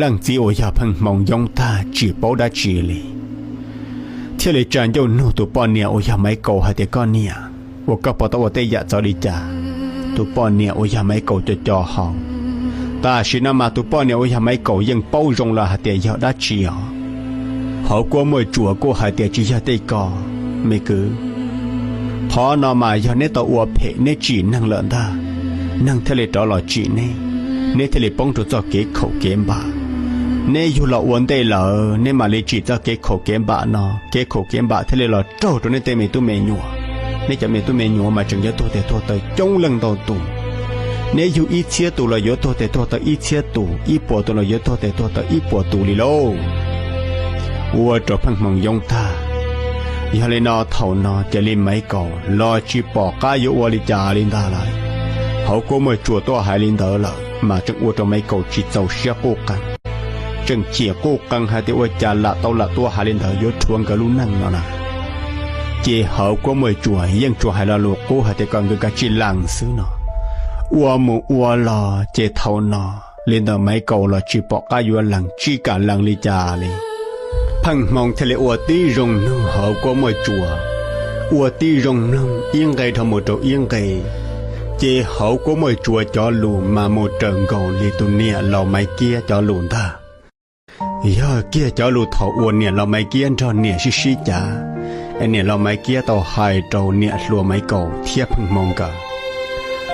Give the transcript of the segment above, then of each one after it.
Leej txiv uas yog Pheej Hmoo yoob tag tsis paub dab tsi li, thiaj li tsa ncauj nug tus poj niam uas yog Maiv Kaus hais tias, Koj niam, ua koj puas tau ua tej yam txawv li cas? Tus poj niam uas yog Maiv Kaus co co hau. Tam sim no mas tus poj niam uas yog Maiv Kaus yeej paub zoo lawm hais tias yog dab tsi os. Hauv Kuab Muaj Tsuas kuj hais tias, Tsis yog tej ko, me kwv. Qhov no mas yog neb tau ua phem neb tsim neeg lawm ntag, neeg thiaj li rov los tsim neb, neb thiaj li poob rau txoj kev khaum kev npam. Neb yug los ua ntej lawm neb mam li tsim txoj kev khaum kev npam no, kev khaum kev npam thiaj li los raug rau neb tej me tub me nyuam. Neb cov me tub me nyuam mas tseem yuav tuag tes tuag taw coob leej ntau tus. Neb yug ib txhiab tus los yuav tuag tes tuag taw ib txhiab tus, ib puas tus los yuav tuag tes tuag taw ib puas tus li lauj. Ua rau Pheej Hmoo yoob tag. Yog li no thaum no cia li Maiv Kaus los tsis pom qab yuav ua li cas li ntag lawm. Hauv Kuab Muaj Tsuas tuaj hais li ntawd lawm mas tseem ua rau Maiv Kaus tsis txaus siab quj qees, tseem chim quj qees hais tias ua cas lam tau lam tuaj hais li ntawd yuav rhuav nkawd lub neej no na. Ces Hauv Kuab Muaj Tsuas yeej tsuas hais lo lus qub hais tias kom nkawd kav tsij lees xwb no. Ua mus ua los ces thaum no li ntawm Maiv Kaus los tsis pom qab yuav lees tsis kam lees li cas li. Pheej Hmoo thiaj li ua tib zoo nug Hauv Kuab Muaj Tsuas, ua tib zoo mloog ib nqe dhau mus rau ib nqe, ces Hauv Kuab Muaj Tsuas cov lus mas mus raws nkaus li tus niam laus Maiv Kiab cov lus ntag. Yog kiag cov lus thaum uas niam laus Maiv Kiab nrog niam sib sib cav, es niam laus Maiv Kiab tau hais rau niam hluas Maiv Kaus thiab Pheej Hmoo nkawd.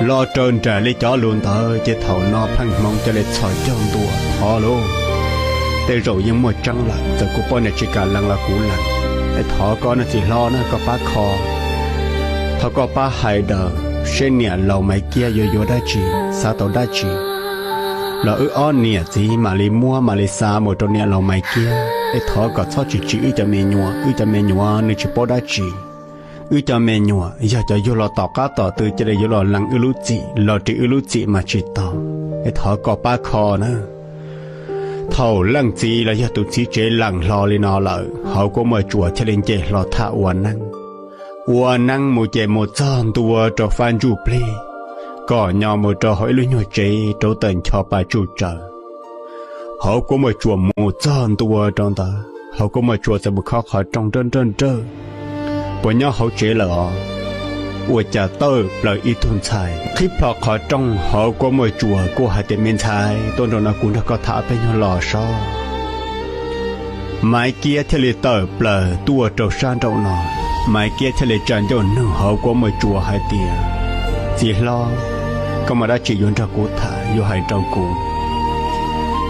Los raws nraim li cov lus ntawd ces thaum no Pheej Hmoo cia li txhos caug ntua thov lauj. Tej zaum yeej muaj tseeb lawm, txawm kuv poj niam tsis kam lees los kuv lees. Es thov koj no txiv hlob na, koj pab kho, thov koj pab hais daws seb niam laus Maiv Kiab yuav yuav dab tsi, xav tau dab tsi, los wb ob niam txiv mam li muab mam li xa mus rau niam laus Maiv Kiab, es thov kom txhob tsim tsim wb cov me nyuam, wb cov me nyuam nws tsis paub dab tsi. Wb cov me nyuam yog cov yug los tom qab tom twg cia li yuav los lees wb lub txim los ris wb lub txim mas tsis tau, es thov koj pab kho na. Thaum leej txiv los yog tus txiv tsev lees hlo li no lawm, Hauv Kuab Muaj Tsuas thiaj li nce hlo thaj ua neeb. Ua neeb mus ces mus txog ntua rau fab ntsuj plig, kom nyo mus rau hauv ib lub nyuag tsev rau tawm ncho pa tsuj tsawv. Hauv Kuab Muaj Tsuas mus txog ntua rau ntawd, Hauv Kuab Muaj Tsuas txawm mus khob qhov rooj nrawj nrawj nrawj, puas nyob hauv tsev lawm os? Ua cas tawm plaws ib tug ntxhais qhib plho qhov rooj. Hauv Kuab Muaj Tsuas kuj hais tias, Me ntxhais, tuaj nraum no kuv nrog koj tham ob peb nyuag los sob. Maiv Kiab thiaj li tawm plaws tuaj rau sab nraum no. Maiv Kiab thiaj li tsa ncauj nug Hauv Kuab Muaj Tsuas hais tias, Txiv hlob, koj muaj dab tsi yuav nrog kuv tham yuav hais rau kuv?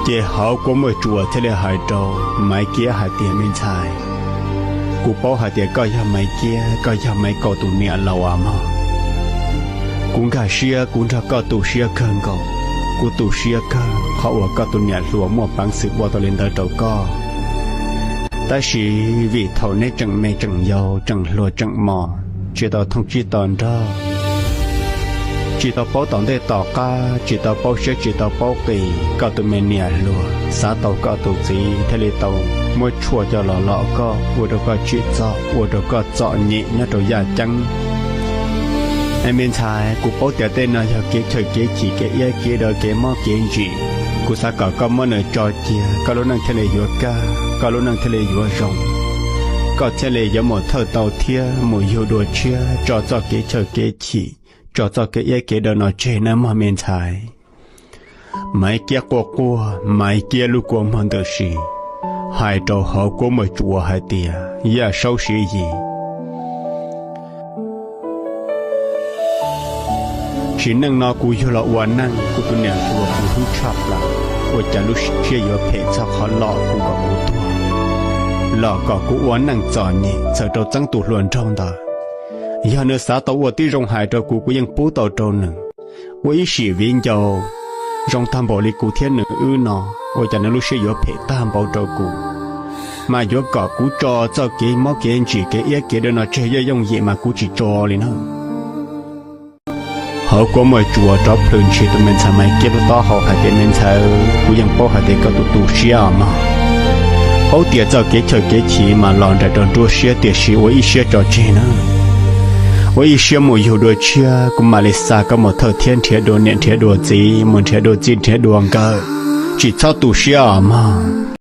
Ces Hauv Kuab Muaj Tsuas thiaj li hais rau Maiv Kiab hais tias, Me ntxhais, kuv paub hais tias koj yog Maiv Kiab, koj yog Maiv Kaus tus niam laus as mog. Kuv nkag siab kuv nrog koj tu siab kawg nkaus. Kuv tu siab kawg qhov uas koj tus niam hluas muaj peev xwm ua tau li ntawd rau koj. Tab sis vim thaum neb tseem me tseem yau tseem hluas tseem mos, tsis tau thooj tsib to nrog, tsis tau paub tom ntej tom qab, tsis tau paub siab tsis tau paub qis, koj tus me niam hluas xav tau koj tus txiv thiaj li tau muab tshuaj coj los lom koj, ua rau koj tsim txom, ua rau koj txom nyem nyob rau yaj ceeb. Es me ntxhais, kuv paub tias tej no yog kev chaw kev chim, kev iab kev daw, kev mob kev ntsim. Kuv xav kom koj muab nws tso cia, koj lub neej thiaj li yuav kaj, koj lub neej thiaj li yuav zoo, koj thiaj li yuav mus thawj tau thiab mus yug dua tshiab, tso txoj kev chaw kev chim, tso txoj kev iab kev daw no tseg nawb mog me ntxhais. Maiv Kiab quaj quaj, Maiv Kiab lub kua muag ntws si, hais rau Hauv Kuab Muaj Tsuas hais tias, Yaj Saub Siv Yis, sim neej no kuv yug los ua neej, kuv tus niam hluas kuv hlub tshaj plaws, ua cas lub siab yuav phem txog qhov lom kuv kom kuv tuag, lom kom kuv ua neej txom nyem txhawm rau txeeb tus hluas nraug ntawd. Yog nws xav tau ua tib zoo hais rau kuv, kuv yeej pub tau rau nws. Ua ib sim viv ncaus zoo tag npaum li kuv thiab nws wb no, ua cas nws lub siab yuav phem tag npaum rau kuv, mas yuav kom kuv tso txoj kev mob kev ntsim kev iab kev daw no tseg yooj yooj yim mas kuv tsis tso li na. Hauv Kuab Muaj Tsuas rov plhws ntshis tus me ntxhais Maiv Kiab lub taub hau hais tias, Me ntxhais, kuv yeej paub hais tias koj tus tu siab os mog. Paub tias txoj kev chaw kev chim mas los nraim rau nruab siab, tiam sis ua ib siab tso tseg na. Ua ib siab mus yug dua tshiab, kuv mam li xa koj mus thawj thiab nrhiav dua niam nrhiav dua txiv, mus nrhiav dua txij nrhiav dua nkawm, Tsis txhob tu siab os mog.